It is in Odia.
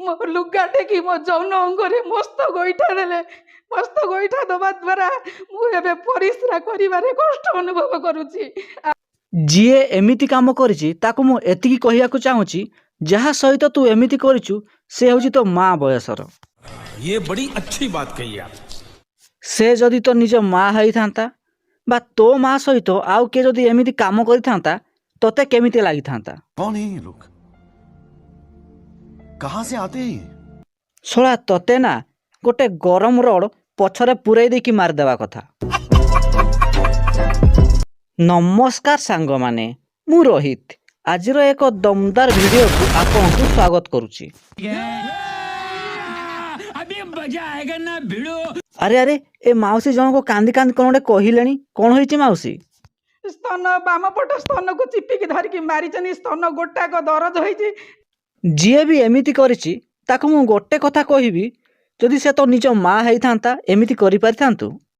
ମୋ ଲୁଗା ଟେକି ମୋ ଯୌନ ଅଙ୍ଗରେ ମସ୍ତ ଗୋଇଠା ଦେଲେ। ମସ୍ତ ଗୋଇଠା ଦେବା ଦ୍ୱାରା ମୁଁ ଏବେ ପରିସ୍ରା କରିବାରେ କଷ୍ଟ ଅନୁଭବ କରୁଛି। ଯିଏ ଏମିତି କାମ କରିଛି, ତାକୁ ମୁଁ ଏତିକି କହିବାକୁ ଚାହୁଁଛି, ଯାହା ସହିତ ତୁ ଏମିତି କରିଛୁ, ସେ ହେଉଛି ତୋ ମା ବୟସର। ये बड़ी अच्छी बात कही आप। ସେ ଯଦି ତୋ ନିଜ ମା ହେଇଥାନ୍ତା ବା ତୋ ମା ସହିତ ଆଉ କିଏ ଯଦି ଏମିତି କାମ କରିଥାନ୍ତା, ତୋତେ କେମିତି ଲାଗିଥାନ୍ତା? कौन है ये लोग? कहां से आते हैं ये? ଶଳା, ତତେ ନା ଗୋଟେ ଗରମ ରଡ଼ ପଛରେ ପୁରେଇ ଦେଇକି ମାରିଦେବା କଥା। ନମସ୍କାର ସାଙ୍ଗମାନେ, ମୁଁ ରୋହିତ। ଆଜିର ଏକ ଦମଦାର ଭିଡ଼ିଓକୁ ଆପଣଙ୍କୁ ସ୍ୱାଗତ କରୁଛି। अभी मजा आएगा ना, भिड़ू। ଆରେ ଆରେ, ଏ ମାଉସୀ ଜଣକ କାନ୍ଦି କାନ୍ଦି କ'ଣ ଗୋଟେ କହିଲେଣି। କ'ଣ ହେଇଛି ମାଉସୀ? ସ୍ତନ, ବାମ ପଟ ସ୍ତନକୁ ଚିପିକି ଧରିକି ମାରିଛନ୍ତି। ସ୍ତନ ଗୋଟାକ ଦରଜ ହେଇଛି। ଯିଏ ବି ଏମିତି କରିଛି, ତାକୁ ମୁଁ ଗୋଟେ କଥା କହିବି, ଯଦି ସେ ତୋ ନିଜ ମା ହେଇଥାନ୍ତା, ଏମିତି କରିପାରିଥାନ୍ତୁ?